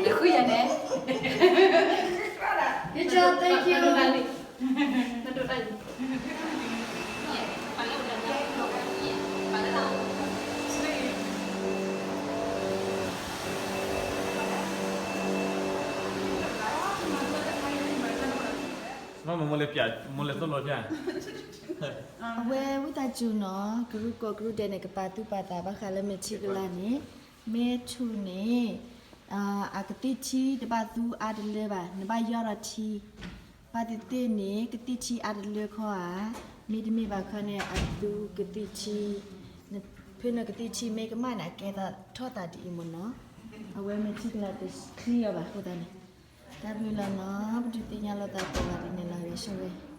နဃုယၤန့ၣ် Good job, thank you. မ့ၢ်မိၢ်လဲၤပျး မိၢ်လဲၤသိၣ်လိပျး အဝဲဝံသးစူၤနီၤ ကရူၢ်ကိးကရူၢ်ဒဲးန့ၣ် ကပာ်သူၣ်ပာ်သးဘၣ်ဃးလၢမဲာ်ထံကလၤန့ၣ် မ့ၢ်ထူန့ၣ် အကသံၣ်ထံတဘၣ်သူအါတလၢဘၣ် နဘၣ်ယီၢ်ဒီးထံ ဘၣ်သ့ၣ်သ့ၣ်န့ၣ် ကသံၣ်ထံအါတလၢခီဧါ မ့တမ့ၢ်ဘၣ်ခီန့ၣ် အသူကသံၣ်ထံ ဖဲနကသံၣ်ထံမ့ၢ်ကမၣ်န့ၣ် အကဲထီၣ်သးဒ်အံၤမ့ၢ်နီၤ အဝဲမဲာ်ထံကလၤတချံအီၤဘၣ်အဃိသတးန့ၣ် တၢ်ဘျုးလီၤနီၤ ပဒုးသ့ၣ်ညါလိာ်သးကိးဂၤဒ်န့ၣ်လီၤ ဂဲၤဆၢဝဲ